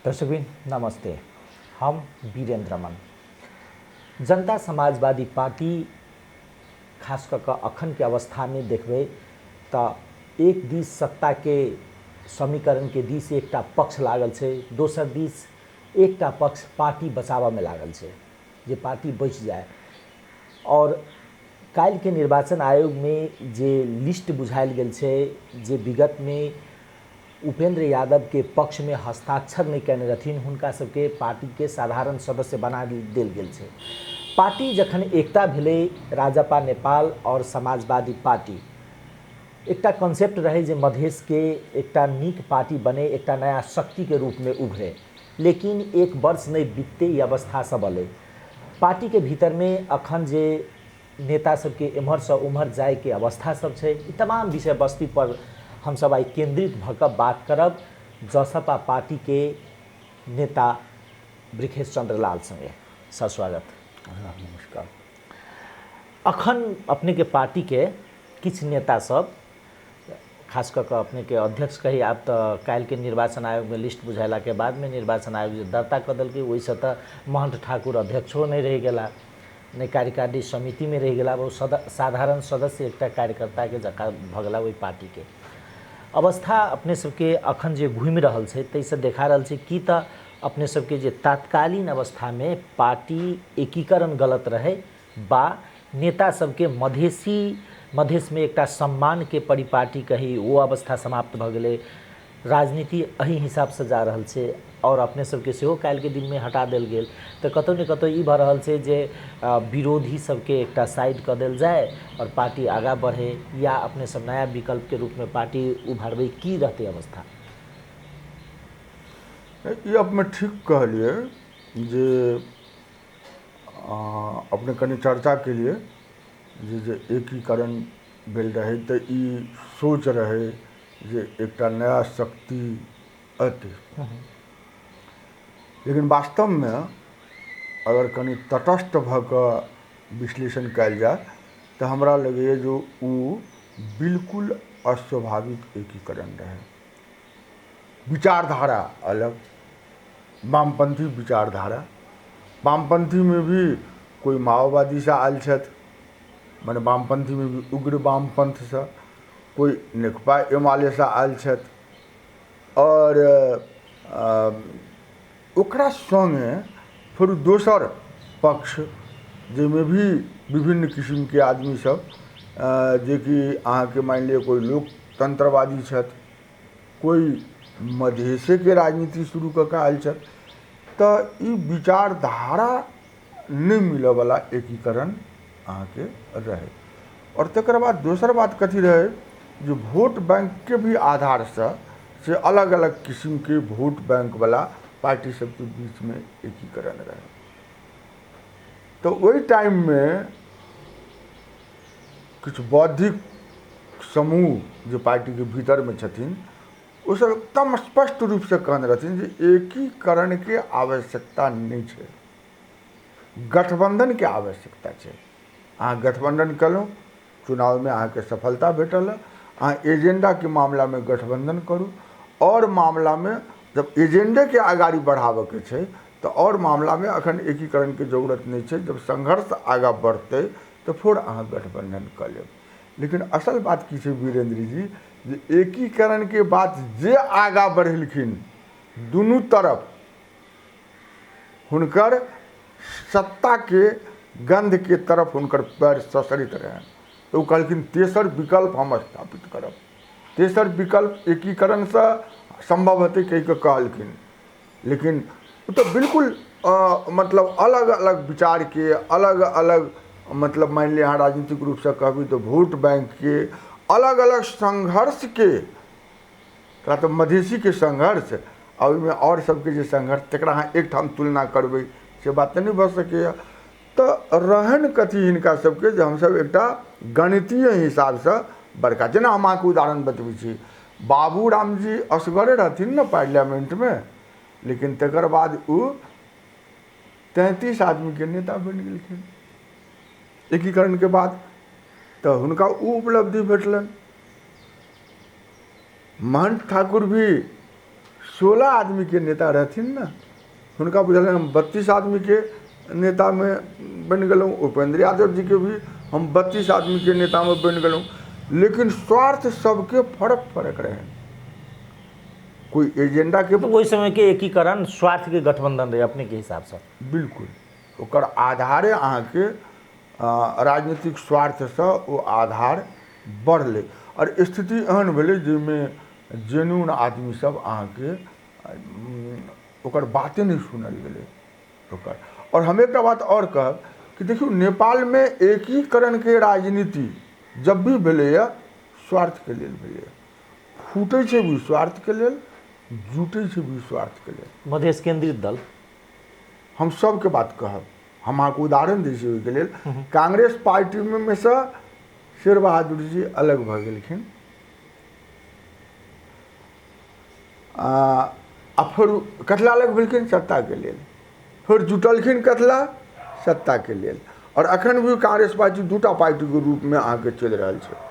दर्शकवृंद नमस्ते, हम वीरेंद्र रमन। जनता समाजवादी पार्टी खास कऽ कऽ अखनके अवस्थामे देखबै तऽ एक दिस सत्ताके समीकरणके दिस एकटा पक्ष लागल छै, दोसर दिस एकटा पक्ष पार्टी बचाबऽमे लागल छै जे पार्टी बचि जाय। आओर काल्हिके निर्वाचन आयोगमे जे लिस्ट बुझायल गेल छै जे विगतमे उपेन्द्र यादवके पक्षमे हस्ताक्षर नहि कयने रहथिन हुनका सबके पार्टीके साधारण सदस्य बना देल गेल छै। पार्टी जखन एकता भेलै राजपा नेपाल आओर समाजवादी पार्टी, एकटा कॉन्सेप्ट रहै जे मधेशके एकटा नीक पार्टी बने, एकटा नया शक्तिके रूपमे उभरे, लेकिन एक वर्ष नहि बीतते ई अवस्था सब अलै। पार्टीके भीतरमे अखन जे नेता सबके एम्हरसँ ओम्हर जाइके अवस्था सब छै, ई तमाम विषय वस्तुपर हमसब आइ केन्द्रित भऽ कऽ बात करब जसपा पार्टीके नेता वृखेश चंद्र लाल संगे। सर स्वागत। नमस्कार। अखन अपनेके पार्टीके किछु नेता सब खास कऽ कऽ अपनेके अध्यक्ष कही, आब तऽ काल्हिके निर्वाचन आयोगमे लिस्ट बुझेलाके बादमे निर्वाचन आयोग जे दर्ता कऽ देलकै ओहिसँ तऽ महंत ठाकुर अध्यक्षो नहि रहि गेला, नहि कार्यकारिणी समितिमे रहि गेला, ओ साधारण सदस्य एकटा कार्यकर्ताके जकाँ भऽ गेला ओहि पार्टीके। अवस्था अपने सबके अखन जे घुमि रहल छै ताहिसँ देखा रहल छै कि तऽ अपने सबके जे तात्कालीन अवस्थामे पार्टी एकीकरण गलत रहै बा नेता सबके मधेशी मधेशमे एकटा सम्मानके परिपाटी कही ओ अवस्था समाप्त भऽ गेलै। राजनीति एहि हिसाबसँ जा रहल छै आओर अपने सबके सेहो काल्हिके दिनमे हटा देल गेल, तऽ कतहु ने कतहु ई भऽ रहल छै जे विरोधी सबके एकटा साइड कऽ देल जाय आओर पार्टी आगाँ बढ़े या अपने सब नया विकल्पके रूपमे पार्टी उभारबै, की रहतै अवस्था? ई अपने ठीक कहलियै जे अपने कनि चर्चा केलियै जे जे एकीकरण भेल रहै तऽ ई सोच रहै जे एकटा नया शक्ति अयतै, लेकिन वास्तवमे अगर कनि तटस्थ भऽ कऽ विश्लेषण कयल जाय तऽ हमरा लगैए जे ओ बिल्कुल अस्वाभाविक एकीकरण रहै। विचारधारा अलग, वामपन्थी विचारधारा, वामपन्थीमे भी कोइ माओवादीसँ आयल छथि, मने वामपन्थीमे भी उग्र वामपन्थसँ, कोइ नेकपा एमालेसँ आयल छथि, आओर ओकरा सङ्गे फेर दोसर पक्ष जाहिमे भी विभिन्न किसिमके आदमी सब, जेकि अहाँके मानि लिअ कोइ लोकतन्त्रवादी छथि, कोइ मधेशेके राजनीति शुरू कऽ कऽ आयल छथि, तऽ ई विचारधारा नहि मिलऽवला एकीकरण अहाँके रहै। आओर तकर बाद दोसर बात कथी रहै जे वोट बैंकके भी आधारसँ से अलग अलग किसिमके वोट बैंकवला पार्टी सबके बीचमे एकीकरण रहै। तऽ ओहि टाइममे किछु बौद्धिक समूह जे पार्टीके भीतरमे छथिन ओसभ एकदम स्पष्ट रूपसँ कहने रहथिन जे एकीकरणके आवश्यकता नहि छै, गठबन्धनके आवश्यकता छै। अहाँ गठबन्धन केलहुँ, चुनावमे अहाँके सफलता भेटल, अहाँ एजेंडाके मामलामे गठबन्धन करू, आओर मामलामे जब एजेंडेके अगाड़ी बढ़ाबऽके छै तऽ आओर मामलामे अखन एकीकरणके जरूरत नहि छै। जब संघर्ष आगाँ बढ़तै तऽ फेर अहाँ गठबन्धन कऽ लेब। लेकिन असल बात की छै वीरेंद्र जी, जे एकीकरणके बात जे आगाँ बढ़ेलखिन दुनू तरफ हुनकर सत्ताके गन्धके तरफ हुनकर पैर ससरित रहनि, तऽ ओ कहलखिन तेसर विकल्प हम स्थापित करब। तेसर विकल्प एकीकरणसँ सम्भव हेतै कहि कऽ कहलखिन, लेकिन ओ तऽ बिल्कुल मतलब अलग अलग विचारके अलग अलग मतलब मानि लिअ अहाँ राजनीतिक रूपसँ कहबै तऽ वोट बैंकके अलग अलग संघर्षके, एकरा तऽ मधेशीके संघर्ष आ ओहिमे आओर सबके जे संघर्ष तकरा अहाँ एकठाम तुलना करबै से बात तऽ नहि भऽ सकैए। तऽ रहनि कथी हिनका सबके जे हमसब एकटा गणितीय हिसाबसँ बड़का, जेना हम अहाँके उदाहरण बतबै छी, बाबू रामजी असगरे रहथिन ने पार्लियामेन्टमे, लेकिन तकर बाद ओ 33 आदमीके नेता बनि गेलखिन एकीकरणके बाद, तऽ हुनका ओ उपलब्धि भेटलनि। महंत ठाकुर भी 16 आदमीके नेता रहथिन ने, हुनका बुझल हम 32 आदमीके नेतामे बनि गेलहुँ। उपेंद्र यादव जीके भी हम 32 आदमीके नेतामे बनि गेलहुँ। लेकिन स्वार्थ सबके फरक फरक रहै, कोई एजेंडा के। ओहि समय के एकीकरण स्वार्थ के गठबंधन रहे अपने के हिसाब से? बिल्कुल, ओकर आधारे अहाँके राजनीतिक स्वार्थसँ ओ आधार बढ़लै आओर स्थिति एहन भेलै जाहिमे जेन्यून आदमी सब अहाँके ओकर बाते नहि सुनल गेलै ओकर। आओर हम एकटा बात आओर कहब कि देखियौ, नेपालमे एकीकरणके राजनीति जब भी भेलैए स्वार्थके लेल भेलैए। फूटै छै भी स्वार्थके लेल, जुटै छै भी स्वार्थके लेल। मधेश केंद्रित दल, हम सबके बात कहब, हम अहाँके उदाहरण दै छी ओहिके लेल। कांग्रेस पार्टीमे सँ शेर बहादुर जी अलग भऽ गेलखिन आ फेर कथला अलग भेलखिन? सत्ताके लेल। फेर जुटलखिन कथला? सत्ताके लेल। आओर अखन भी कांग्रेस पार्टी दूटा पार्टीके रूपमे अहाँके चलि रहल छै।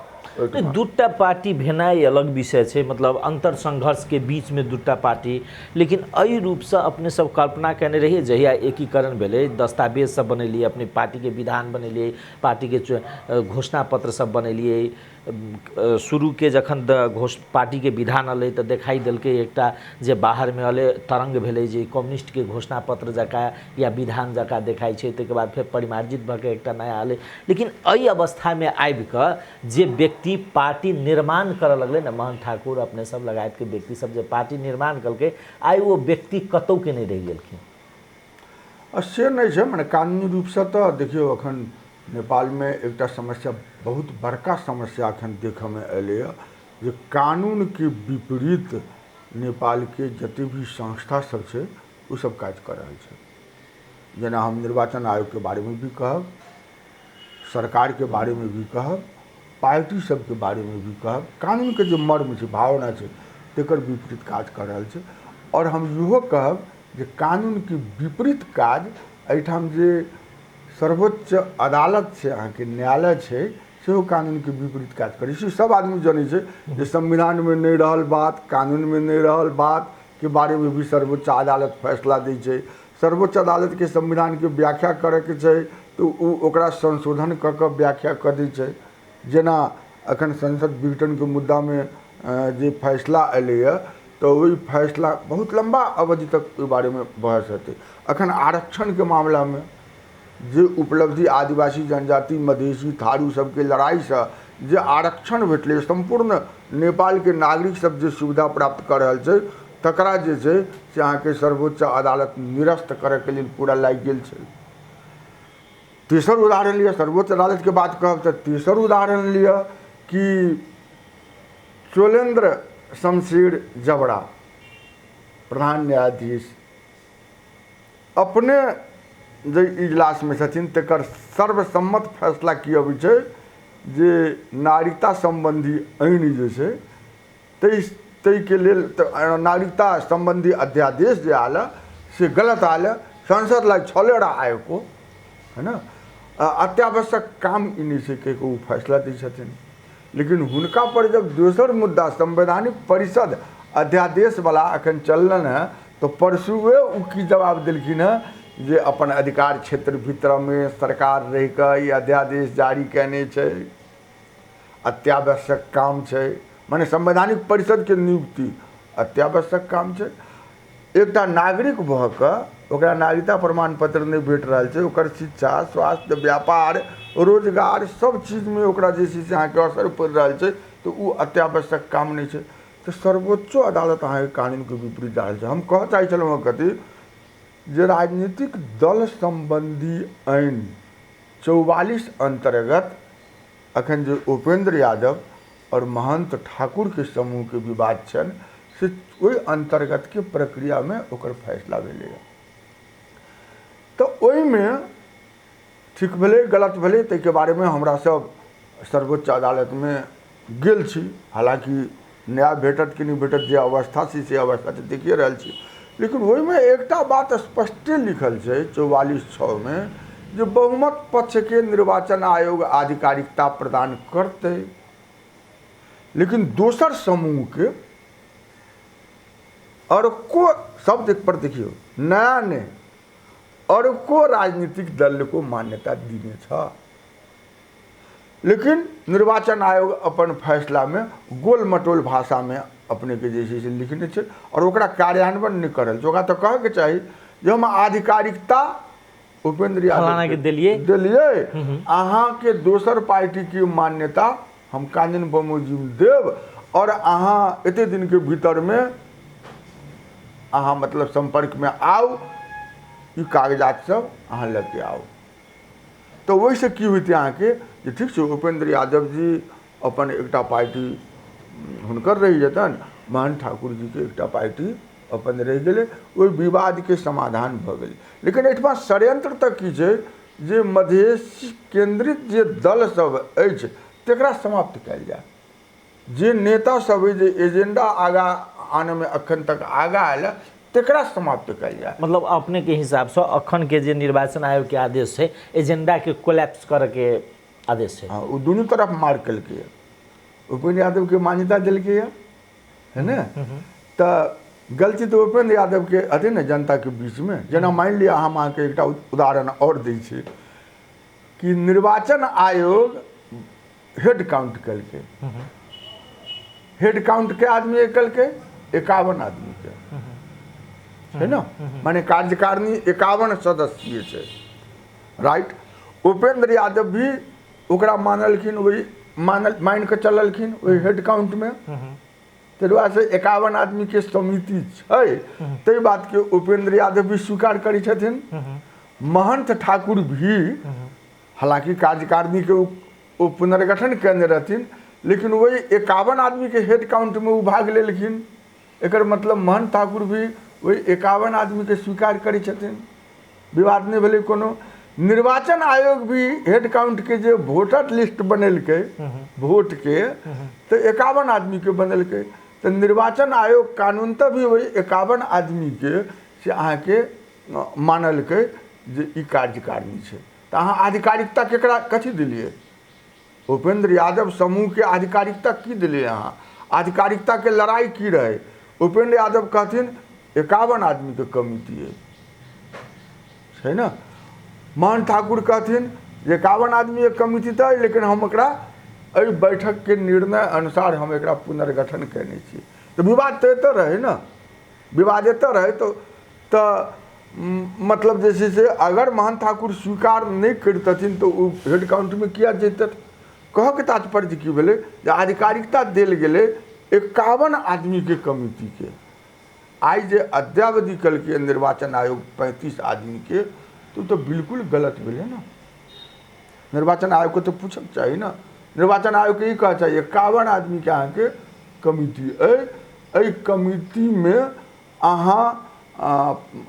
दूटा पार्टी भेनाइ अलग विषय छै, मतलब अंतर संघर्ष के बीच में दूटा पार्टी, लेकिन एहि रूपसँ अपने सब कल्पना केने रहिए जहिया एकीकरण भेलै, दस्तावेज सब बनेलिए, अपने पार्टी के विधान बनेलिए, पार्टी के घोषणा पत्र सब बनेलिए। शुरू के जखन पार्टी के विधान अलै तऽ देखाई देलकै एकटा जे बाहर में अलै तरंग भेलै जे कम्युनिस्ट के घोषणा पत्र जकाँ या विधान जकाँ देखाइ छै। ताहिके बाद फेर परिमार्जित भऽ के एकटा नया अलै। लेकिन एहि अवस्थामे आबिकऽ जे व्यक्ति पार्टी निर्माण करऽ लगलै ने, मोहन ठाकुर अपने सब लगायतके व्यक्ति सब जे पार्टी निर्माण केलकै, आइ ओ व्यक्ति कतहु के नहि रहि गेलखिन। आ से नहि छै, मने कानूनी रूपसँ तऽ देखियौ अखन नेपालमे एकटा समस्या, बहुत बड़का समस्या अखन देखऽमे एलैए जे कानूनके विपरीत नेपालके जते भी संस्था सब छै ओ सब काज कऽ रहल छै। जेना हम निर्वाचन आयोगके बारेमे भी कहब, सरकारके बारेमे भी कहब, पार्टी सबके बारेमे भी कहब, कानूनके जे मर्म छै, भावना छै, तकर विपरीत काज कऽ रहल छै। आओर हम इहो कहब जे कानूनके विपरीत काज एहिठाम जे सर्वोच्च अदालत छै, अहाँके न्यायालय छै, सेहो कानूनके विपरीत काज करै छै। सब आदमी जनै छै जे संविधानमे नहि रहल बात, कानूनमे नहि रहल बातके बारेमे भी सर्वोच्च अदालत फैसला दै छै। सर्वोच्च अदालतके संविधानके व्याख्या करैके छै तऽ ओ ओकरा संशोधन कऽ कऽ व्याख्या कऽ दै छै। जेना अखन संसद विघटनके मुद्दामे जे फैसला एलैए तऽ ओहि फैसला बहुत लम्बा अवधि तक ओहि बारेमे बहस हेतै। अखन आरक्षणके मामलामे जे उपलब्धि आदिवासी जनजाति मधेसी थारू सबके लड़ाइसँ जे आरक्षण भेटलै, सम्पूर्ण नेपालके नागरिक सब जे सुविधा प्राप्त कऽ रहल छै, तकरा जे छै से अहाँके सर्वोच्च अदालत निरस्त करैके लेल पूरा लागि गेल छै। तेसर उदाहरण लिअ, सर्वोच्च अदालतके बात कहब तऽ तेसर उदाहरण लिअ कि चोलेन्द्र शमशेर जबरा प्रधान न्यायाधीश अपने जे इजलासमे छथिन तकर सर्वसम्मत फैसला की अबै छै जे नागरिकता सम्बन्धी ऐन जे छै ताहिके लेल नागरिकता सम्बन्धी अध्यादेश जे आयल से गलत आयल, संसद लागि छले रह आयोगको है ना, अत्यावश्यक काम ई नहि छै कहि कऽ ओ फैसला दै छथिन। लेकिन हुनका पर जब दोसर मुद्दा संवैधानिक परिषद अध्यादेशवला अखन चललनि हँ तऽ परसुए ओ की जवाब देलखिन हँ जे अपन अधिकार क्षेत्र भीतरमे सरकार रहिकऽ ई अध्यादेश जारी कयने छै, अत्यावश्यक काम छै, माने संवैधानिक परिषदके नियुक्ति अत्यावश्यक काम छै। एकटा नागरिक भऽ कऽ ओकरा नागरिकता प्रमाण पत्र नहि भेट रहल छै, ओकर शिक्षा, स्वास्थ्य, व्यापार, रोजगार सब चीजमे ओकरा जे छै से अहाँके असर पड़ि रहल छै, तऽ ओ अत्यावश्यक काम नहि छै। तऽ सर्वोच्चो अदालत अहाँके कानूनके विपरीत जा रहल छै। हम कहऽ चाहै छलहुँ हँ कथी जे राजनीतिक दल सम्बन्धी ऐन 44 अन्तर्गत अखन जे उपेंद्र यादव और महंत ठाकुर के समूह के विवाद छनि से ओहि अन्तर्गत के प्रक्रिया में ओकर फैसला भेलैए। तऽ ओहिमे ठीक भेलै गलत भेलै ताहिके बारेमे हमरा सब सर्वोच्च अदालतमे गेल छी। हालाँकि न्याय भेटत कि नहि भेटत, जे अवस्था छै से अवस्था तऽ देखिए रहल छी, लेकिन ओहिमे एकटा बात स्पष्टे लिखल छै 44(6) मे जे बहुमत पक्षके निर्वाचन आयोग आधिकारिकता प्रदान करतै, लेकिन दोसर समूहके अर्को शब्द पर देखियौ, नयाँ नै, अर्को राजनीतिक दलको मान्यता दिनेछ। लेकिन निर्वाचन आयोग अपन फैसलामे गोल मटोल भाषामे अपनेके जे छै से लिखने छै और ओकरा कार्यान्वयन नहि करल छै। ओकरा तऽ कहैके चाही जे हम आधिकारिकता उपेंद्र यादव के देलियै, अहाँके दोसर पार्टीके मान्यता हम कानून बमोजिम देब और अहाँ एते दिनके भीतरमे अहाँ मतलब सम्पर्कमे आउ, ई कागजात सब अहाँ लऽ के आउ। तऽ ओहिसँ की होइतै अहाँके जे ठीक छै, उपेंद्र यादव जी अपन एकटा पार्टी हुनकर रहि जेतनि, महंत ठाकुर जीके एकटा पार्टी अपन रहि गेलै, ओहि विवादके समाधान भऽ गेलै। लेकिन एहिठमा षड्यंत्र तऽ की छै जे मधेश केंद्रित जे दल सब अछि तकरा समाप्त कयल जाय। जे नेता सब जे एजेंडा आगा आनऽमे अखन तक आगा आयल तकरा समाप्त कयल जाय। मतलब अपने के हिसाबसँ अखन के जे निर्वाचन आयोग के आदेश छै, एजेंडा के कोलैप्स करे के आदेश छै। हाँ, ओ दुनू तरफ मार केलकै, उपेंद्र यादव के मान्यता देलकै है ने, तऽ गलती तऽ उपेंद्र यादव के अथी ने जनता के बीच में। जेना मानि लिअ हम अहाँके एकटा उदाहरण और दै छी कि निर्वाचन आयोग हेड काउंट केलकै, हेड काउंट के आदमी केलकै 51 आदमी के, है ना, माने कार्यकारिणी 51 सदस्यीय छै, राइट। उपेंद्र यादव भी ओकरा मानलखिन, वही मानि कऽ चललखिन ओहि हेड काउंटमे, ताहि दुआरे से 51 आदमी के समिति छै, ताहि बात के उपेंद्र यादव भी स्वीकार करै छथिन। महंत ठाकुर भी हालांकि कार्यकारिणी के ओ पुनर्गठन केने रहथिन, लेकिन वही 51 आदमी के हेड काउंट में ओ भाग लेलखिन। एकर मतलब महंत ठाकुर भी वही 51 आदमी के स्वीकार करै छथिन, विवाद नहि भेलै कोनो। निर्वाचन आयोग भी हेड काउंट के जे वोटर लिस्ट बनेलकै वोट के, तऽ 51 आदमी के बनेलकै, तऽ निर्वाचन आयोग कानूनतः भी वही 51 आदमी के से अहाँके मानलकै जे ई कार्यकारिणी छै। तऽ अहाँ आधिकारिकता केकरा कथी देलियै? उपेंद्र यादव समूह के आधिकारिकता की देलियै अहाँ? आधिकारिकता के लड़ाई की रहै? उपेंद्र यादव कहथिन 51 आदमी के कमिटी है, छै ने। मोहन ठाकुर कहथिन 51 आदमी के कमिटी तऽ, लेकिन हम एकरा एहि बैठक के निर्णय अनुसार हम एकरा पुनर्गठन केने छी। तऽ विवाद तऽ एतऽ रहै ने, विवाद एतऽ रहै तऽ मतलब जे छै से अगर मोहन ठाकुर स्वीकार नहि करितथिन तऽ ओ हेड काउंटमे किया जैतथि? कहऽके तात्पर्य की भेलै जे आधिकारिकता देल गेलै 51 आदमीके कमिटीके। आइ जे अद्यावधि केलकै निर्वाचन आयोग 35 आदमीके, तऽ बिल्कुल गलत भेलै ने। निर्वाचन आयोगके तऽ पूछक चाही ने, निर्वाचन आयोगके ई कहऽ चाही 51 आदमीके अहाँके कमिटी अइ, एहि कमिटीमे अहाँ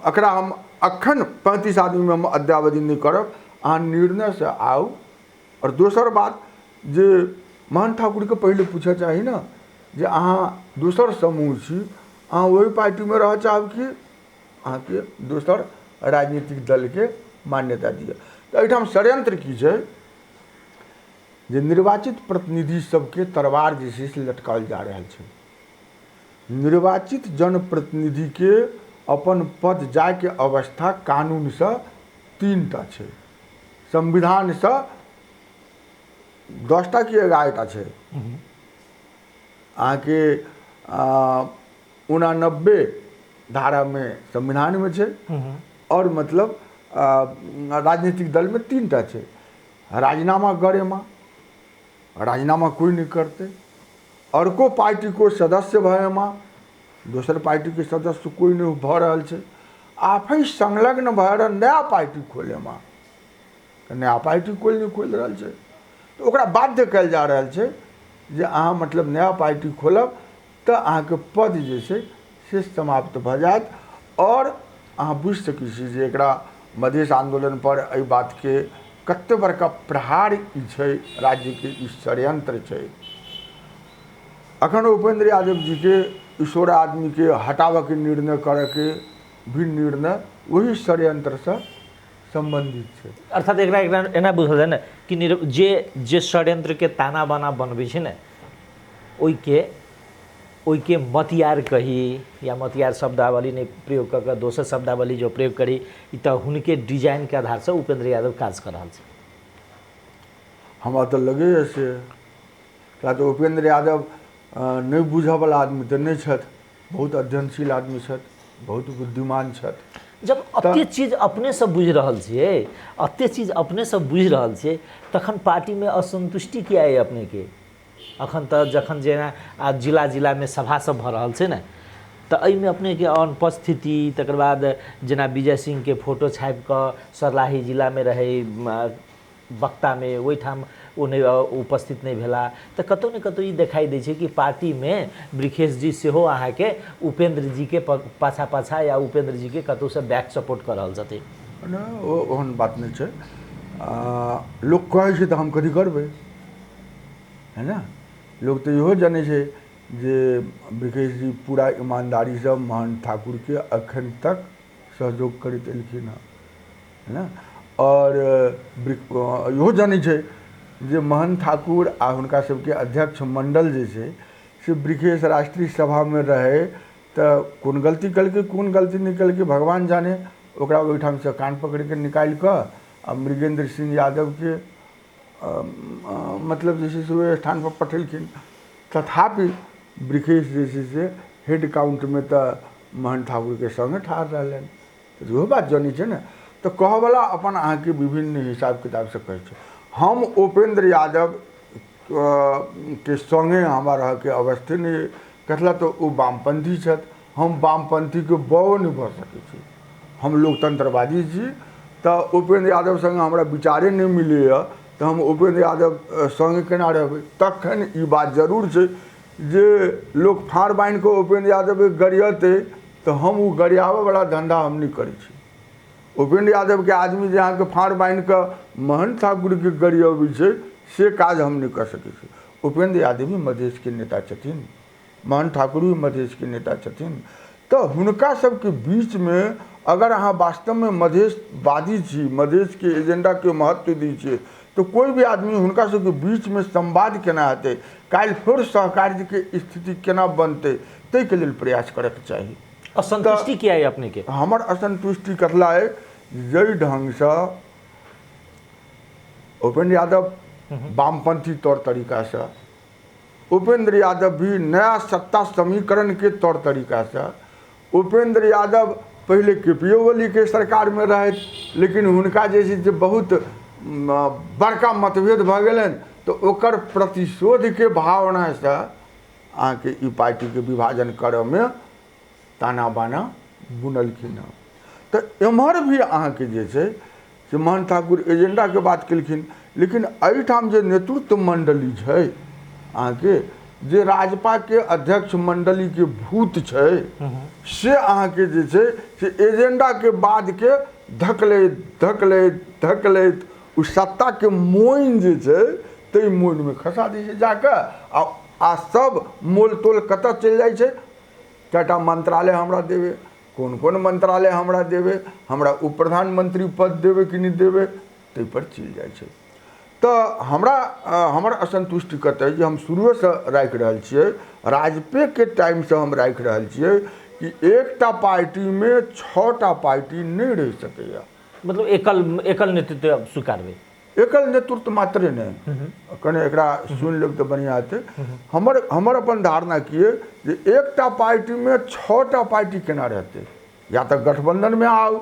एकरा हम अखन 35 आदमीमे हम अद्यावधि नहि करब, अहाँ निर्णयसँ आउ। आओर दोसर बात जे मोहन ठाकुरके पहिले पूछऽ चाही ने जे अहाँ दोसर समूह छी, अहाँ ओहि पार्टीमे रहऽ चाहब कि अहाँके दोसर राजनीतिक दलके मान्यता दिअ। तऽ एहिठाम षड्यंत्र की छै जे निर्वाचित प्रतिनिधि सबके तलवार जे छै से लटकाओल जा रहल छै। निर्वाचित जनप्रतिनिधिके अपन पद जायके अवस्था कानूनसँ 3 टा छै, संविधानसँ 10 टा कि 11 टा छै। अहाँके 89 धारामे संविधानमे छै और मतलब राजनीतिक दलमे 3 टा छै। राजीनामा गरेमा राजीनामा कोई नहीं करते, अर्को पार्टीको सदस्य भएमा दोसर पार्टीके सदस्य कोई नहीं भऽ रहल छै, आफै संलग्न भएर नया पार्टी खोलेमा नया पार्टी कोई नहीं खोलि रहल छै। तऽ ओकरा बाध्य कयल जा रहल छै जे अहाँ मतलब नया पार्टी खोलब तऽ अहाँके पद जे छै से समाप्त भऽ जायत। और अहाँ बुझि सकै छी जे एकरा मधेश आन्दोलन पर एहि बातके कते बड़का प्रहार ई छै, राज्यके ई षड्यंत्र छै। अखन उपेंद्र यादव जीके ई 16 आदमीके हटाबऽके निर्णय करऽके भी निर्णय वही षड्यंत्रसँ सम्बन्धित छै। अर्थात एकरा एकरा एना बुझल जाय ने कि जे जे षड्यंत्रके ताना बाना बनबै छै ने ओहिके ओहिके मतियार कही या मतियार शब्दावली नहि प्रयोग कऽ कऽ दोसर शब्दावली जो प्रयोग करी, ई तऽ हुनके डिजाइनके आधारसँ उपेंद्र यादव काज कऽ रहल छै। हमरा तऽ लगैए से, किया तऽ उपेंद्र यादव नहि बुझऽवला आदमी तऽ नहि छथि, बहुत अध्ययनशील आदमी छथि, बहुत बुद्धिमान छथि। जब एते चीज अपने सब बुझि रहल छियै, एते चीज अपने सब बुझि रहल छियै, तखन पार्टीमे असन्तुष्टि किया अइ अपनेके? अखन तऽ जखन जेना आ जिला जिलामे सभा सब भऽ रहल छै ने, तऽ एहिमे अपनेके अनुपस्थिति, तकर बाद जेना विजय सिंहके फोटो छापिकऽ सर्लाही जिलामे रहै वक्तामे, ओहिठाम ओ नहि उपस्थित नहि भेला, तऽ कतहु ने कतहु ई देखाइ दै छै कि पार्टीमे ब्रिखेश जी सेहो अहाँके उपेंद्र जीके पाछा पाछा या उपेंद्र जीके कतहुसँ बैक सपोर्ट कऽ रहल छथिन। नहि, ओ ओहन बात नहि छै। लोक कहै छै तऽ हम कथी करबै, है ने? लोक तऽ इहो जनै छै जे ब्रिखेश जी पूरा ईमानदारीसँ महंत ठाकुरके अखन तक सहयोग करैत एलखिन हँ, है ने? आओर इहो जनै छै जे महंत ठाकुर आ हुनका सबके अध्यक्ष मंडल जे छै से ब्रिखेश राष्ट्रीय सभामे रहै तऽ कोन गलती केलकै कोन गलती नहि केलकै भगवान जाने, ओकरा ओहिठामसँ कान पकड़िके निकालि कऽ आ मृगेंद्र सिंह यादवके मतलब जे छै से ओहि स्थानपर पठेलखिन। तथापि ब्रिखेश जे छै से हेड काउंटमे तऽ महंत ठाकुरके सङ्गे ठाढ़ रहलनि, तऽ इहो बात जनै छै ने। तऽ कहऽवला अपन अहाँके विभिन्न हिसाब किताबसँ कहै छै। हम उपेंद्र यादव के सङ्गे हमरा रहऽके अवस्थे नहि अइ, कथिला तऽ ओ वामपंथी छथि, हम वामपंथीके बओ नहि भऽ सकै छी, हम लोकतंत्रवादी छी। तऽ उपेंद्र यादव सङ्गे हमरा विचारे नहि मिलैए तऽ हम उपेंद्र यादव सङ्गे केना रहबै? तखन ई बात जरूर छै जे लोक फाड़ बान्हि कऽ उपेंद्र यादवके गरियतै तऽ हम ओ गरियाबऽवला धन्धा हम नहि करै छी। उपेंद्र यादवके आदमी जे अहाँके फाड़ बान्हि कऽ महंत ठाकुरके गरियबै छै से काज हम नहि कऽ सकै छी। उपेंद्र यादव भी मधेशके नेता छथिन, महंत ठाकुर भी मधेशके नेता छथिन, तऽ हुनका सबके बीचमे अगर अहाँ वास्तवमे मधेशवादी छी, मधेशके एजेंडाके महत्व दै छियै, तऽ कोइ भी आदमी हुनका सबके बीचमे संवाद केना हेतै, काल्हि फेर सहकार्यके स्थिति केना बनतै, ताहिके लेल प्रयास करऽके चाही। असन्तुष्टि किया अइ अपनेके? हमर असन्तुष्टि कतला अइ, जाहि ढङ्गसँ उपेंद्र यादव वामपंथी तौर तरीकासँ, उपेंद्र यादव भी नया सत्ता समीकरण के तौर तरीकासँ, उपेंद्र यादव पहिले के.पी. ओली के सरकारमे रहथि, लेकिन हुनका जे छै से बहुत बड़का मतभेद भऽ गेलनि, तऽ ओकर प्रतिशोधके भावनासँ अहाँके ई पार्टीके विभाजन करऽमे ताना बाना बुनलखिन हँ। तऽ एम्हर भी अहाँके जे छै से महंत ठाकुर एजेंडाके बात केलखिन, लेकिन एहिठाम जे नेतृत्व मंडली छै अहाँके, जे राजपाके अध्यक्ष मंडलीके भूत छै, से अहाँके जे छै से एजेंडाके बादके धकलैत धकलैत धकलैत ओ सत्ताके मोइन जे छै ताहि मोइनमे खसा दै छै जाकऽ। आ सब मोल तोल कतऽ चलि जाइ छै? कएटा मंत्रालय हमरा देबै, कोन कोन मंत्रालय हमरा देबै, हमरा उप प्रधानमंत्री पद देबै कि नहि देबै, ताहिपर चलि जाइ छै। तऽ हमरा हमर असन्तुष्टि कतऽ जे हम शुरुएसँ राखि रहल छियै, राजपेके टाइमसँ हम राखि रहल छियै कि एकटा पार्टीमे 6टा पार्टी नहि रहि सकैए। मतलब एकल एकल नेतृत्व स्वीकारबै? एकल नेतृत्व मात्रे नहि, कने एकरा सुनि लेब तऽ बढ़िआँ हेतै। हमर हमर अपन धारणा की अइ जे एकटा पार्टीमे 6टा पार्टी केना रहतै? या तऽ गठबंधनमे आउ,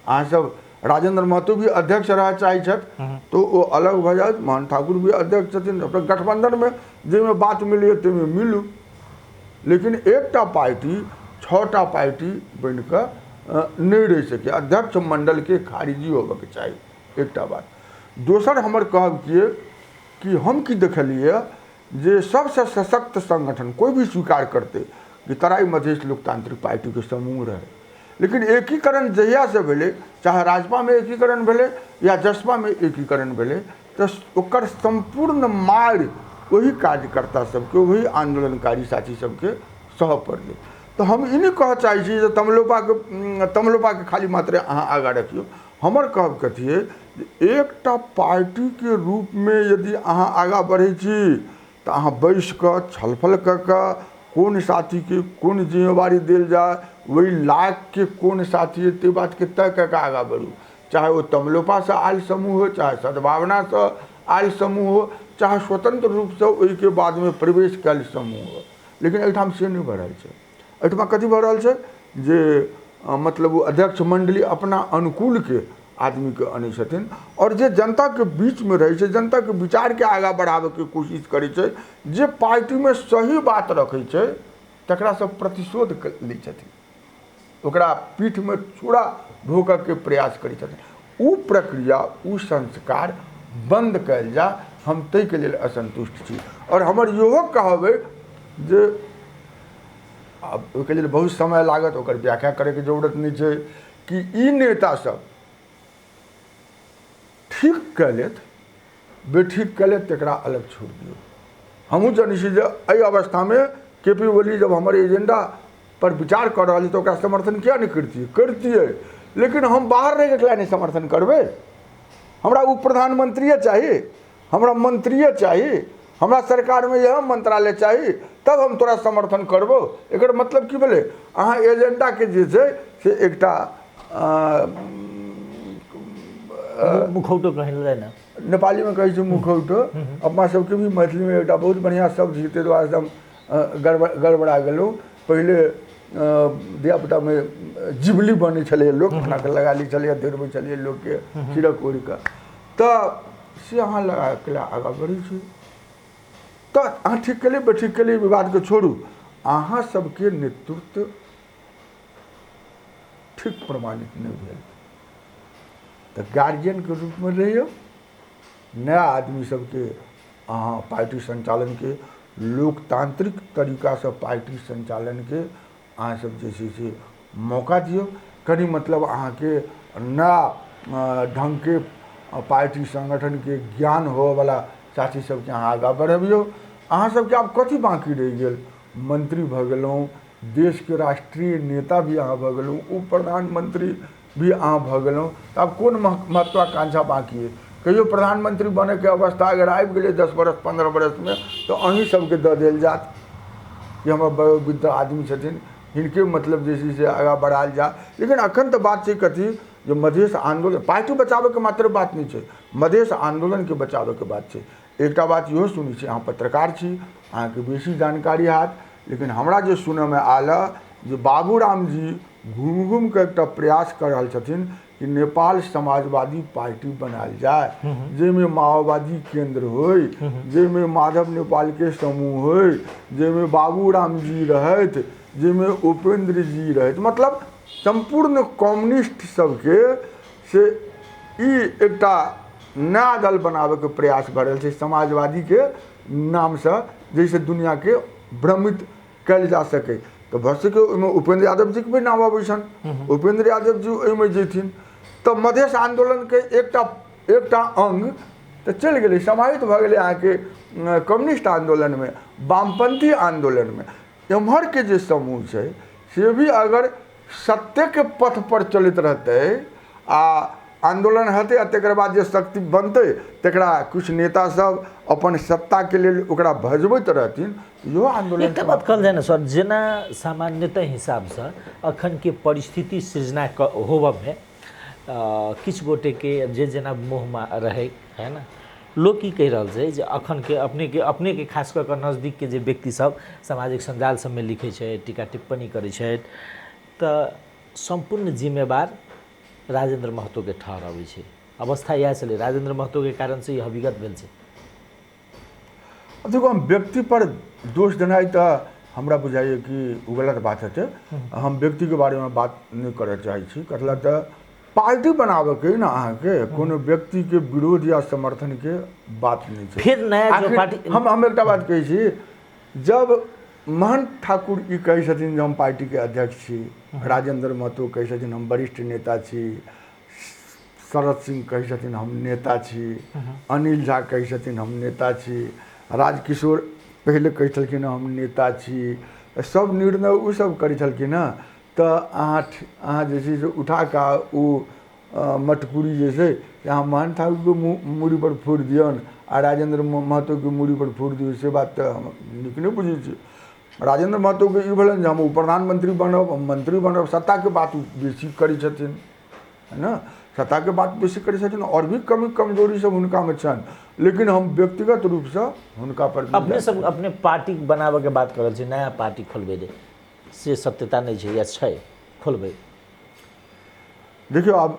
अहाँ सब राजेंद्र महतो भी अध्यक्ष रहऽ चाहै छथि तऽ ओ अलग भऽ जायत, मोहन ठाकुर भी अध्यक्ष छथिन, अपना गठबंधनमे जाहिमे बात मिलैए ताहिमे मिलू, लेकिन एकटा पार्टी 6टा पार्टी बनिकऽ नहि रहि सकैए। अध्यक्ष मंडलके खारिजी होबऽके चाही, एकटा बात। दोसर हमर कहब की अइ कि हम की देखलियै जे सबसँ सशक्त संगठन कोइ भी स्वीकार करतै कि तराई मधेश लोकतांत्रिक पार्टीके समूह रहै, लेकिन एकीकरण जहियासँ भेलै, चाहे राजपामे एकीकरण भेलै या जसपामे एकीकरण भेलै, तऽ ओकर सम्पूर्ण मारि ओहि कार्यकर्ता सबके, ओहि आन्दोलनकारी साथी सबके सहऽ पड़लै। तऽ हम ई नहि कहऽ चाहै छी जे तमलोपाके खाली मात्रे अहाँ आगाँ रखियौ। हमर कहब कथी अइ जे एकटा पार्टीके रूपमे यदि अहाँ आगाँ बढ़ै छी तऽ अहाँ बैस कऽ छलफल कऽ कऽ कोन साथीके कोन जिम्मेवारी देल जाय, ओहि लायकके कोन साथी है, ताहि बातके तय कऽ कऽ आगाँ बढ़ू। चाहे ओ तमलोपासँ आयल समूह हो, चाहे सद्भावनासँ आयल समूह हो, चाहे स्वतंत्र रूपसँ ओहिके बादमे प्रवेश कयल समूह हो, लेकिन एहिठाम से नहि भऽ रहल छै। एहिठमा कथी भऽ रहल छै जे मतलब ओ अध्यक्ष मण्डली अपना अनुकूलके आदमीके अनै छथिन आओर जे जनताके बीचमे रहै छै, जनताके विचारके आगाँ बढ़ाबैके कोशिश करै छै, जे पार्टीमे सही बात रखै छै तकरासँ प्रतिशोध लै छथिन, ओकरा पीठमे छुरा भोंकऽके प्रयास करै छथिन। ओ प्रक्रिया, ओ संस्कार बन्द कयल जाय, हम ताहिके लेल असन्तुष्ट छी। आओर हमर इहो कहब अइ जे आब ओहिके लेल बहुत समय लागत, ओकर व्याख्या करैके जरूरत नहि छै कि ई नेता सब ठीक कयलथि, बेठीक कयलथि तकरा अलग छोड़ि दियौ। हमहूँ जनै छी जे एहि अवस्थामे के पी ओली जब हमर एजेंडा पर विचार कऽ रहल छै तऽ ओकरा समर्थन किया नहि करितियै, करितियै, लेकिन हम बाहर रहिके एकरा नहि समर्थन करबै। हमरा ओ प्रधानमंत्रिए चाही, हमरा मंत्रिए चाही, हमरा सरकारमे इएह मंत्रालय चाही, तब हम तोरा समर्थन करबौ। एकर मतलब की भेलै? अहाँ एजेंडाके जे छै से एकटा मुखौटो कहल जाय ने, नेपालीमे कहै छै मुखौटो, अपना सबके भी मैथिलीमे एकटा बहुत बढ़िआँ शब्द छै, ताहि दुआरे हम गड़बड़ा गेलहुँ। पहिले धियापुतामे जिबली बनै छलैए, लोक बनाकऽ लगा लै छलैए, धरबै छलैए लोकके चिरक ओढ़िकऽ, तऽ से अहाँ लगा कऽ आगाँ बढ़ै छी। तऽ अहाँ ठीक केलियै, बेठीक केलियै, विवादके छोड़ू, अहाँ सबके नेतृत्व ठीक प्रमाणित नहि भेल तऽ गार्जियनके रूपमे रहियौ। नया आदमी सबके अहाँ पार्टी सञ्चालनके लोकतांत्रिक तरीकासँ पार्टी सञ्चालनके अहाँ सब जे छै से मौका दियौ। कनि मतलब अहाँके नया ढङ्गके पार्टी सङ्गठनके ज्ञान होवऽवला साथी सबके अहाँ आगाँ बढ़बियौ। अहाँ सबके आब कथी बाँकी रहि गेल? मंत्री भऽ गेलहुँ, देशके राष्ट्रीय नेता भी अहाँ भऽ गेलहुँ, उप प्रधानमंत्री भी अहाँ भऽ गेलहुँ, तऽ आब कोन महत्वाकांक्षा बाँकी अइ? कहियो प्रधानमंत्री बनैके अवस्था अगर आबि गेलै 10 बरस 15 बरसमे तऽ अहीं सबके दऽ देल जायत कि हमर वयोवृद्ध आदमी छथिन, हिनके मतलब जे छै से आगाँ बढ़ायल जाय। लेकिन अखन तऽ बात छै कथी जे मधेश आन्दोलन पार्टी बचाबैके मात्र बात नहि छै, मधेश आन्दोलनके बचाबैके बात छै। एकटा बात इहो सुनै छी, अहाँ पत्रकार छी, अहाँके बेसी जानकारी हैत, लेकिन हमरा जे सुनऽमे आयल जे बाबूराम जी घुमि घुमिकऽ एकटा प्रयास कऽ रहल छथिन कि नेपाल समाजवादी पार्टी बनायल जाय, जाहिमे माओवादी केंद्र होइ, जाहिमे माधव नेपालके समूह होइ, जाहिमे बाबूराम जी रहथि, जाहिमे उपेंद्र जी रहथि, मतलब सम्पूर्ण कम्युनिस्ट सबके से ई एकटा नया दल बनाबैके प्रयास भऽ रहल छै समाजवादीके नामसँ, जाहिसँ दुनिआँके भ्रमित कयल जा सकै। तऽ भऽ सकै ओहिमे उपेंद्र यादव जीके भी नाम अबै छनि, उपेंद्र यादव जी ओहिमे जेथिन तऽ मधेश आन्दोलनके एकटा एकटा अङ्ग तऽ चलि गेलै, समाहित भऽ गेलै अहाँके कम्युनिस्ट आन्दोलनमे, वामपन्थी आन्दोलनमे। एम्हरके जे समूह छै से भी अगर सत्यके पथ पर चलैत रहतै आ आन्दोलन हेतै आ तकर बाद जे शक्ति बनतै तकरा किछु नेता सब अपन सत्ताके लेल ओकरा भजबैत रहथिन, इहो आन्दोलन। एकटा बात कहल जाय ने सर, जेना सामान्यतः हिसाबसँ अखनके परिस्थिति सृजना होबऽमे किछु गोटेके जे जेना मोहमे रहै है ने, लोक की कहि रहल छै जे अखनके अपनेके अपनेके खास कऽ कऽ नजदीकके जे व्यक्ति सब सामाजिक सञ्जाल सबमे लिखै छै, टीका टिप्पणी करै छथि, तऽ सम्पूर्ण जिम्मेवार राजेन्द्र महतोके ठहरबै छै। अवस्था इएह छलै, राजेन्द्र महतोके कारणसँ ई हकीकत भेल छै। देखो, हम व्यक्ति पर दोष देनाइ तऽ हमरा बुझाइए कि ओ गलत बात हेतै। हम व्यक्तिके बारेमे बात नहि करऽ चाहै छी, कथी लए तऽ पार्टी बनाबऽके ने अहाँके कोनो व्यक्तिके विरोध या समर्थनके बात नहि छै। फिर नया जो पार्टी हम एकटा बात कहै छी, जब महंत ठाकुर ई कहै छथिन जे हम पार्टीके अध्यक्ष छी, राजेंद्र महतो कहै छथिन हम वरिष्ठ नेता छी, शरद सिंह कहै छथिन हम नेता छी, अनिल झा कहै छथिन हम नेता छी, राजकिशोर पहिले कहै छलखिन हम नेता छी, सब निर्णय ओ सब करै छलखिन हँ, तऽ अहाँ जे छै से उठा कऽ ओ मटकुरी जे छै से अहाँ महंत ठाकुरके मूड़ी पर फोड़ि दियौन आ राजेंद्र महतोके मूड़ी पर फोड़ि दियौ, से बात तऽ हम नीक नहि बुझै छी। राजेंद्र महतोके ई भेलनि जे हम ओ प्रधानमंत्री बनब, हम मंत्री बनब, सत्ताके बात ओ बेसी करै छथिन, है ने, सत्ताके बात बेसी करै छथिन। आओर भी कमी कमजोरी सब हुनकामे छनि, लेकिन हम व्यक्तिगत रूपसँ हुनका पर अपने सब अपने पार्टी बनाबऽके बात कर रहल छी, नया पार्टी खोलबै रे, से सत्यता नहि छै या छै खोलबै? देखियौ आब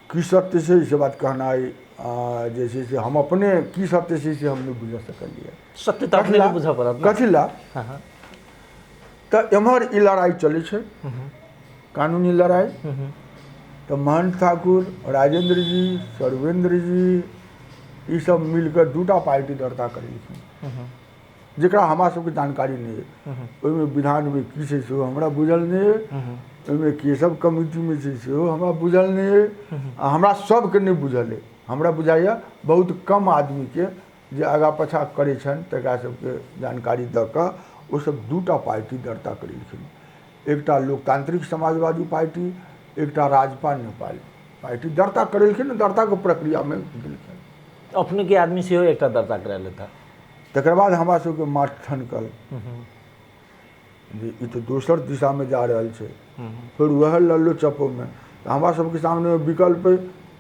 की सत्य छै से बात कहनाइ जे छै से हम अपने की सत्य छै से हम नहि बुझि सकलियै। सत्य तऽ अपने बुझऽ पड़त। कथी ला तऽ एम्हर ई लड़ाइ चलै छै, कानूनी लड़ाइ, तऽ महंत ठाकुर, राजेंद्र जी, सर्वेंद्र जी ई सब मिलके दूटा पार्टी दर्ता करेलखिन, जकरा हमरा सबके जानकारी नहि अइ। ओहिमे विधानमे की छै सेहो हमरा बुझल नहि अइ, ओहिमे के सब कमिटीमे छै सेहो हमरा बुझल नहि अइ, आ हमरा सबके नहि बुझल अइ। हमरा बुझाइए बहुत कम आदमीके जे आगाँ पाछाँ करै छनि तकरा सबके जानकारी दऽ कऽ ओसब दूटा पार्टी दर्ता करेलखिन, एकटा लोकतांत्रिक समाजवादी पार्टी, एकटा राजपा नेपाल पार्टी दर्ता करेलखिन, दर्ताके प्रक्रियामे गेलखिन। अपनेके आदमी सेहो एकटा दर्ता करा लेता। तकर बाद हमरा सबके माथ ठनकल जे ई तऽ दोसर दिशामे जा रहल छै, फेर वएह लल्लो चप्पोमे। तऽ हमरा सबके सामने विकल्प अइ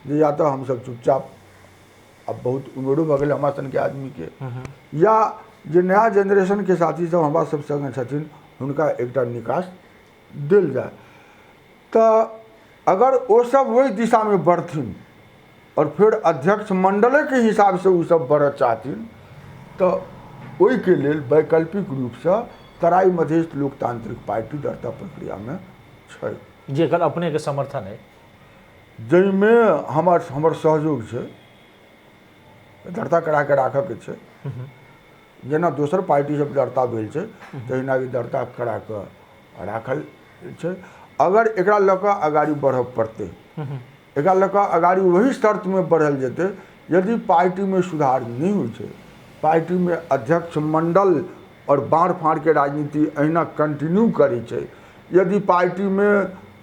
जे या तऽ हमसब चुपचाप, आब बहुत उमेरो भऽ गेलै हमरा सनके आदमीके, या जे नया जेनरेशनके साथी सब हमरा सब सङ्गे छथिन हुनका एकटा निकास देल जाय। तऽ अगर ओ सब ओहि दिशामे बढ़थिन और फेर अध्यक्ष मण्डलेके हिसाबसँ ओ सब बढ़ऽ चाहथिन तऽ ओहिके लेल वैकल्पिक रूपसँ तराई मधेश लोकतांत्रिक पार्टी दर्ता प्रक्रियामे छै, जेकर अपनेके समर्थन है, जाहिमे हमर हमर सहयोग छै, दर्ता कराके राखऽके छै। जेना दोसर पार्टी सब दर्ता भेल छै तहिना ई दर्ता कराके राखल छै। अगर एकरा लऽ कऽ अगाड़ी बढ़ऽ पड़तै, एकरा लऽ कऽ अगाड़ी वही शर्तमे बढ़ल जेतै यदि पार्टीमे सुधार नहि होइ छै, पार्टीमे अध्यक्ष मण्डल आओर बाँड़ फाँड़के राजनीति अहिना कंटिन्यू करै छै, यदि पार्टीमे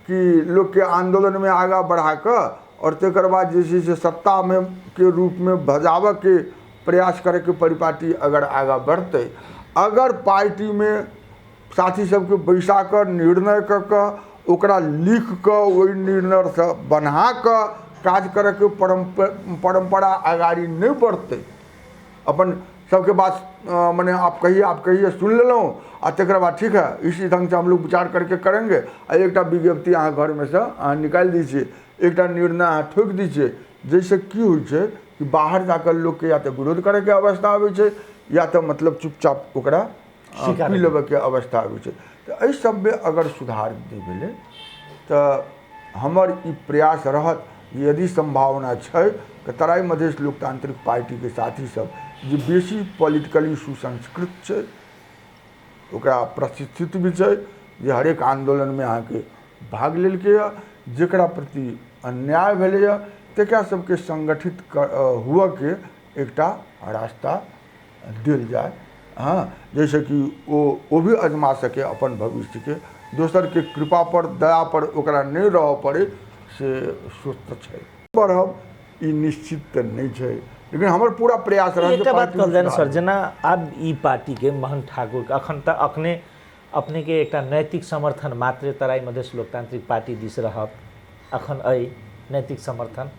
कि लोकके आन्दोलनमे आगाँ बढ़ाकऽ आओर तकर बाद जे छै से सत्तामे के रूपमे भजाबऽके प्रयास करैके परिपाटी अगर आगाँ बढ़तै, अगर पार्टीमे साथी सबके बैसा कऽ निर्णय कऽ कऽ ओकरा लिख कऽ ओहि निर्णयसँ बन्हा कऽ काज करैके परम्परा अगाड़ी नहि बढ़तै, अपन सबके बात मने आप कहिए सुन लेलहुँ आ तकर बाद ठीक है इसी ढंग से हम लोग विचार करके करेंगे, आ एकटा विज्ञप्ति अहाँ घरमे से अहाँ निकालि दै छियै, एकटा निर्णय अहाँ ठोकि दै छियै, जाहिसँ की होइ छै कि बाहर जाकऽ लोकके या तऽ विरोध करैके अवस्था आबै छै या तऽ मतलब चुपचाप ओकरा पी लेबऽके अवस्था आबै छै। तऽ एहि सबमे अगर सुधार नहि भेलै तऽ हमर ई प्रयास रहत यदि सम्भावना छै तऽ तराई मधेश लोकतांत्रिक पार्टीके साथी सब जे बेसी पॉलिटिकली सुसंस्कृत छै, ओकरा प्रशिक्षित भी छै, जे हरेक आन्दोलनमे अहाँके भाग लेलकैए, जकरा प्रति अन्याय भेलैए तकरा सबके संगठित हुअके एकटा रास्ता देल जाय, हँ, जाहिसँ कि ओ भी अजमा सके अपन भविष्यके, दोसरके कृपा पर दया पर ओकरा नहि रहऽ पड़ै, से सोच तऽ छै। बढ़ब ई निश्चित तऽ नहि छै, लेकिन हमर पूरा प्रयास रहत। एकटा बात कहल जाय ने सर, जेना आब ई पार्टीके महंत ठाकुरके अखन तऽ अखने अपनेके एकटा नैतिक समर्थन मात्र तराई मधेश लोकतांत्रिक पार्टी दिस रहत अखन अइ नैतिक समर्थन,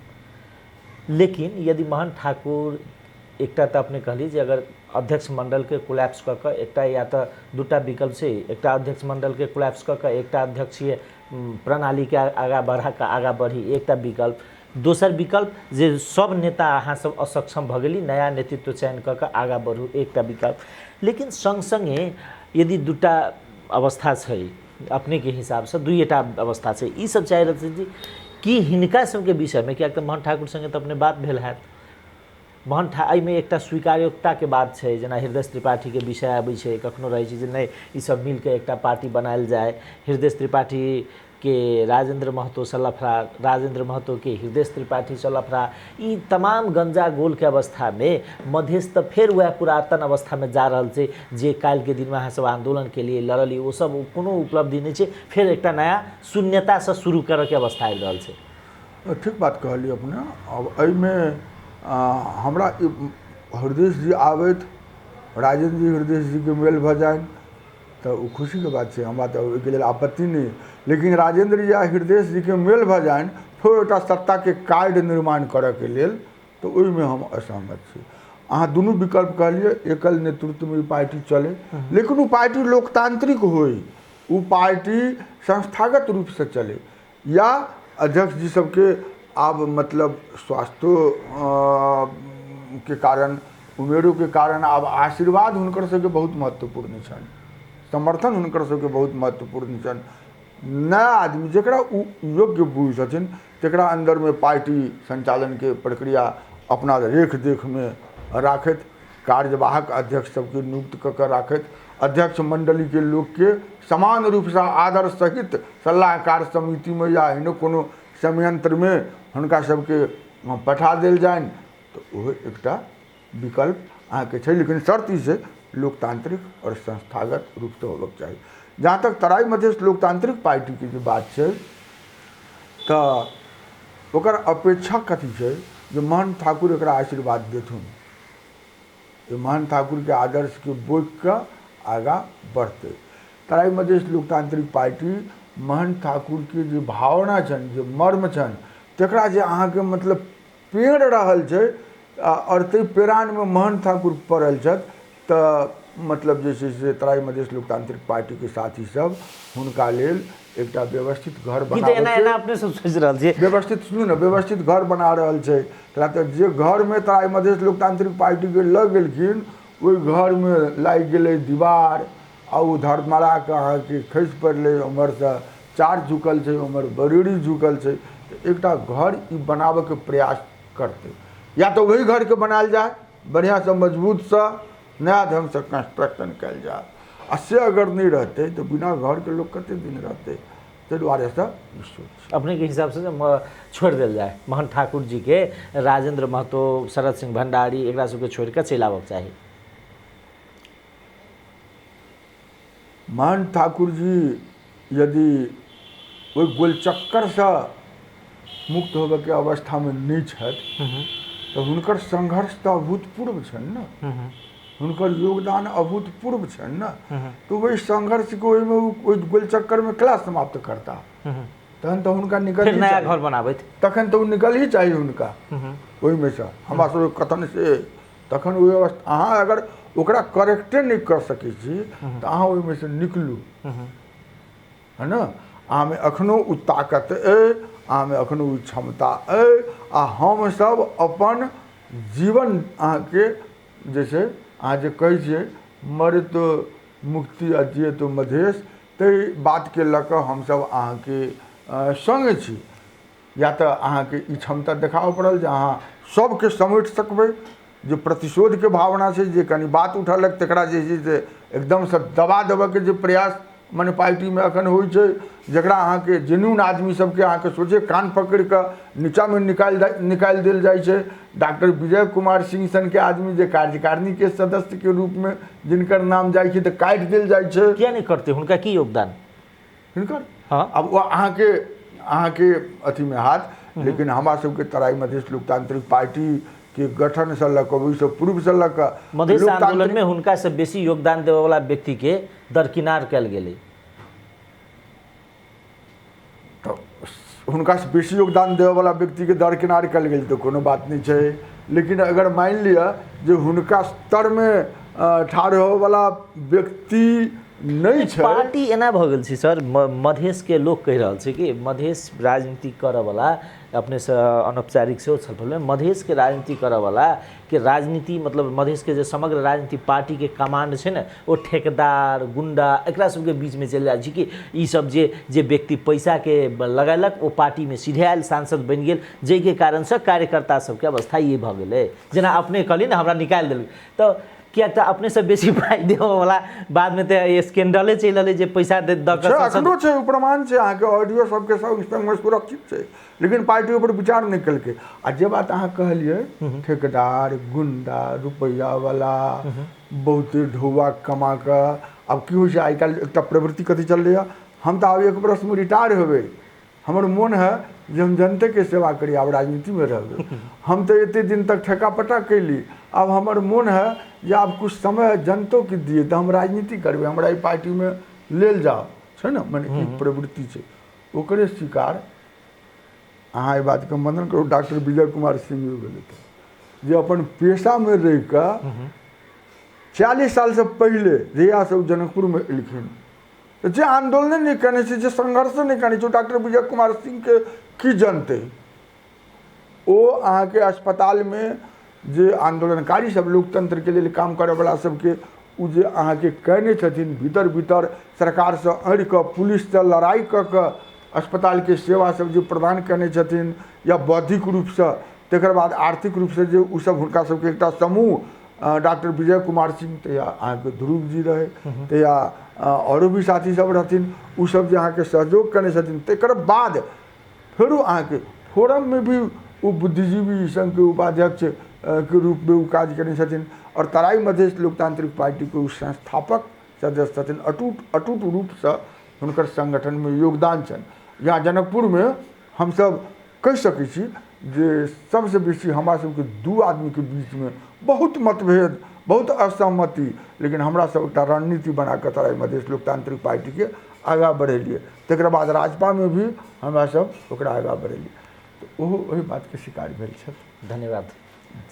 लेकिन यदि महंत ठाकुर एकटा तऽ अपने कहली जे अगर अध्यक्ष मण्डलके कोलैप्स कऽ कऽ एकटा या तऽ दूटा विकल्प छै, एकटा अध्यक्ष मण्डलके कोलैप्स कऽ कऽ एकटा अध्यक्षीय प्रणालीके आगाँ बढ़ा कऽ आगाँ बढ़ी, एकटा विकल्प। दोसर विकल्प जे सब नेता अहाँ सब असक्षम भऽ गेली, नया नेतृत्व चयन कऽ कऽ आगाँ बढ़ू, एकटा विकल्प। लेकिन सङ्ग सङ्गे यदि दूटा अवस्था छै अपनेके हिसाबसँ, दुइएटा अवस्था छै, ई सब चाहि रहल छै जे कि हिनका सबके विषयमे, किएक तऽ मोहन ठाकुर सङ्गे तऽ अपने बात भेल हैत, मोहन एहिमे एकटा स्वीकार्यताके बात छै, जेना हृदय त्रिपाठीके विषय आबै छै, कखनो रहै छै जे नहि ई सब मिलके एकटा पार्टी बनायल जाय, हृदय त्रिपाठीके राजेंद्र महतोसँ लफड़ा, राजेंद्र महतोके हृदय त्रिपाठीसँ लफड़ा, ई तमाम गंजा गोलके अवस्थामे मधेश तऽ फेर वएह पुरातन अवस्थामे जा रहल छै जे काल्हिके दिनमे अहाँ सब आन्दोलन के लिए लड़लियै, ओ सब कोनो उपलब्धि नहि छै, फेर एकटा नया शून्यतासँ शुरू करऽके अवस्था आबि रहल छै। ठीक बात कहलियै अपने। आब एहिमे हमरा हृदय जी आबथि, राजेन्द्र जी हृदय जीके मेल भऽ जानि तऽ ओ खुशीके बात छै, हमरा तऽ ओहिके लेल आपत्ति नहि। लेकिन राजेन्द्र जी आ हृदय जीके मेल भऽ जानि फेर एकटा सत्ताके कार्ड निर्माण करऽके लेल, तऽ ओहिमे हम असहमत छी। अहाँ दुनू विकल्प कहलियै, एकल नेतृत्वमे ई पार्टी चलै, लेकिन ओ पार्टी लोकतांत्रिक होइ, ओ पार्टी संस्थागत रूपसँ चलै, या अध्यक्ष जी सबके आब मतलब स्वास्थ्यो के कारण, उमेरोके कारण आब आशीर्वाद हुनकर सबके बहुत महत्वपूर्ण छनि, समर्थन हुनकर सबके बहुत महत्वपूर्ण छनि। नया आदमी जकरा ओ योग्य बुझै छथिन तकरा अन्दरमे पार्टी सञ्चालनके प्रक्रिया अपना रेख देखमे राखैत, कार्यवाहक अध्यक्ष सबके नियुक्त कऽ कऽ राखैत, अध्यक्ष मण्डलीके लोकके समान रूपसँ आदर सहित सलाहकार समितिमे या एहनो कोनो संयंत्रमे हुनका सबके पठा देल जानि, तऽ ओहो एकटा विकल्प अहाँके छै। लेकिन शर्त ई छै लोकतांत्रिक आओर संस्थागत रूपसँ होबक चाही। जहाँ तक तराई मधेश लोकतांत्रिक पार्टीके जे बात छै तऽ ओकर अपेक्षा कथी छै जे मोहन ठाकुर एकरा आशीर्वाद देथुन, जे मोहन ठाकुरके आदर्शके बोकिकऽ आगाँ बढ़तै। तराई मधेश लोकतांत्रिक पार्टी मोहन ठाकुरके जे भावना छनि, जे मर्म छनि, तकरा जे अहाँके मतलब पेड़ रहल छै आओर ताहि पेरानमे मोहन ठाकुर पड़ल छथि, तऽ मतलब जे छै से तराई मधेश लोकतांत्रिक पार्टीके साथी सब हुनका लेल एकटा व्यवस्थित घर बना, एना अपने सब सोचि रहल छियै, व्यवस्थित सुनू ने, व्यवस्थित घर बना रहल छै। तऽ जे घरमे तराई मधेश लोकतांत्रिक पार्टीके लऽ गेलखिन ओहि घरमे लागि गेलै दीवार, आ ओ धर्मराके अहाँके खसि पड़लै, उम्हरसँ चार झुकल छै, उम्हर बरेड़ी झुकल छै। तऽ एकटा घर ई बनाबऽके प्रयास करतै, या तऽ ओहि घरके बनायल जाय बढ़िआँसँ मजबूतसँ नया ढङ्गसँ कंस्ट्रक्शन कयल जाय, आ से अगर नहि रहतै तऽ बिना घरके लोक कते दिन रहतै? ताहि दुआरेसँ ई सोच अपनेके हिसाबसँ जे छोड़ि देल जाय मोहन ठाकुर जीके, राजेंद्र महतो, शरद सिंह भंडारी, एकरा सबके छोड़ि कऽ चलि आबऽके चाही। मोहन ठाकुर जी यदि ओहि गोलचक्करसँ मुक्त होबऽके अवस्थामे नहि छथि तऽ हुनकर संघर्ष तऽ अभूतपूर्व छनि ने, हुनकर योगदान अभूतपूर्व छनि ने, तऽ ओहि संघर्षके ओहिमे ओहि गोलचक्करमे केना समाप्त करता? तहन तऽ हुनका निकल नया घर बनाबैत, तखन तऽ ओ निकल ही चाही हुनका ओहिमेसँ। हमरा सबके कथन से तखन ओहि अवस्था अहाँ अगर ओकरा करेक्टे नहि कऽ सकै छी तऽ अहाँ ओहिमेसँ निकलू, है ने? अहाँमे एखनो ओ ताकत अइ, अहाँमे एखनो ओ क्षमता अइ, आ हमसब अपन जीवन अहाँके जे छै, अहाँ जे कहै छियै मरे तो मुक्ति आ जिए तो मधेश, ताहि बातके लऽ कऽ हमसब अहाँके सङ्ग छी। या तऽ अहाँके ई क्षमता देखाबऽ पड़ल जे अहाँ सबके समेट सकबै, जे प्रतिशोधके भावना छै, जे कनि बात उठेलक तकरा जे छै से एकदमसँ दबा देबऽके जे प्रयास मने पार्टीमे एखन होइ छै, जकरा अहाँके जेन्यून आदमी सबके अहाँके सोझे कान पकड़िकऽ नीचाँमे निकालि देल जाइ छै। डॉक्टर विजय कुमार सिंह सनके आदमी जे कार्यकारिणीके सदस्यके रूपमे जिनकर नाम जाइ छै तऽ काटि देल जाइ छै। किया नहि करतै? हुनका की योगदान हिनकर? हाँ। आब ओ अहाँके अहाँके अथीमे हाथ, लेकिन हमरा सबके तराई मधेश लोकतांत्रिक पार्टी के गठनसँ लऽ कऽ ओहिसँ पूर्वसँ लऽ कऽ मधेश आंदोलनमे हुनकासँ बेसी योगदान देबऽवला व्यक्तिके दरकिनार कयल गेलै। तऽ हुनकासँ बेसी योगदान देबऽवला व्यक्तिके दरकिनार कयल गेल तऽ कोनो बात नहि छै, लेकिन अगर मानि लिअ जे हुनका स्तरमे ठाढ़ होबऽवला व्यक्ति नहि छै। पार्टी एना भऽ गेल छै सर, मधेशके लोक कहि रहल छै कि मधेश राजनीति करऽवला, अपनेसँ अनौपचारिक सेहो छलफलमे, मधेशके राजनीति करऽवला के राजनीति मतलब मधेशके जे समग्र राजनीति पार्टीके कमांड छै ने, ओ ठेकेदार गुंडा एकरा सबके बीचमे चलि जाइ छै कि ई सब जे जे व्यक्ति पैसाके लगेलक ओ पार्टीमे सीधे आयल, सांसद बनि गेल, जाहिके कारणसँ कार्यकर्ता सबके अवस्था ई भऽ गेलै। जेना अपने कहलियै ने हमरा निकालि देलक, तऽ किया तऽ अपनेसँ बेसी पाइ देबऽवला बादमे तऽ स्कैंडले चलि रहलै जे पैसा दऽ कऽ एखनो छै, ओ प्रमाण छै अहाँके ऑडियो सबके संग संगमे सुरक्षित छै, लेकिन पार्टी ओहिपर विचार नहि केलकै। आ जे बात अहाँ कहलियै ठेकेदार गुंडा रुपैआवला बहुते ढौआ कमा कऽ, आब की होइ छै आइ काल्हि एकटा प्रवृत्ति कथी चललैए, हम तऽ आब एक बरसमे रिटायर हेबै, हमर मोन है जे हम जनतेके सेवा करी, आब राजनीतिमे रहबै। हम तऽ एते दिन तक ठेका पटा कैली, आब हमर मोन है जे आब कुछ समय जनतोके दिए तऽ हम राजनीति करबै, हमरा एहि पार्टीमे लेल जाओ, छै ने। मने ई प्रवृत्ति छै, ओकरे शिकार अहाँ एहि बातके मनन करू। डॉक्टर विजय कुमार सिंह भेलै जे अपन पेशामे रहि कऽ 40 सालसँ पहिले जहियासँ ओ जनकपुरमे एलखिन, तऽ जे आन्दोलने नहि केने छै, जे संघर्षे नहि केने छै, ओ डॉक्टर विजय कुमार सिंहके की जनतै। ओ अहाँके अस्पतालमे जे आन्दोलनकारी सब लोकतंत्रके लेल काम करैवला सबके ओ जे अहाँके केने छथिन, भीतर भीतर सरकारसँ अड़ि कऽ पुलिससँ लड़ाइ कऽ कऽ अस्पतालके सेवा सब जे प्रदान केने छथिन, या बौद्धिक रूपसँ, तकर बाद आर्थिक रूपसँ जे ओसब हुनका सबके एकटा समूह डॉक्टर विजय कुमार सिंह, तहिया अहाँके ध्रुव जी रहै, तहिया आओरो भी साथी सब रहथिन, ओसब जे अहाँके सहयोग केने छथिन। तकर बाद फेरो अहाँके फोरममे भी ओ बुद्धिजीवी संघके उपाध्यक्ष के रूपमे ओ काज केने छथिन, आओर तराई मधेश लोकतांत्रिक पार्टीके ओ संस्थापक सदस्य छथिन। अटूट रूपसँ हुनकर संगठनमे योगदान छनि। यहाँ जनकपुरमे हमसब कहि सकै छी जे सबसँ बेसी हमरा सबके दू आदमीके बीचमे बहुत मतभेद, बहुत असहमति, लेकिन हमरा सब एकटा रणनीति बनाकऽ तराई मधेश लोकतांत्रिक पार्टीके आगाँ बढ़ेलियै। तकर बाद राजपामे भी हमरा सब ओकरा आगाँ बढ़ेलियै। तऽ ओहो ओहि बातके शिकार भेल छथि। धन्यवाद।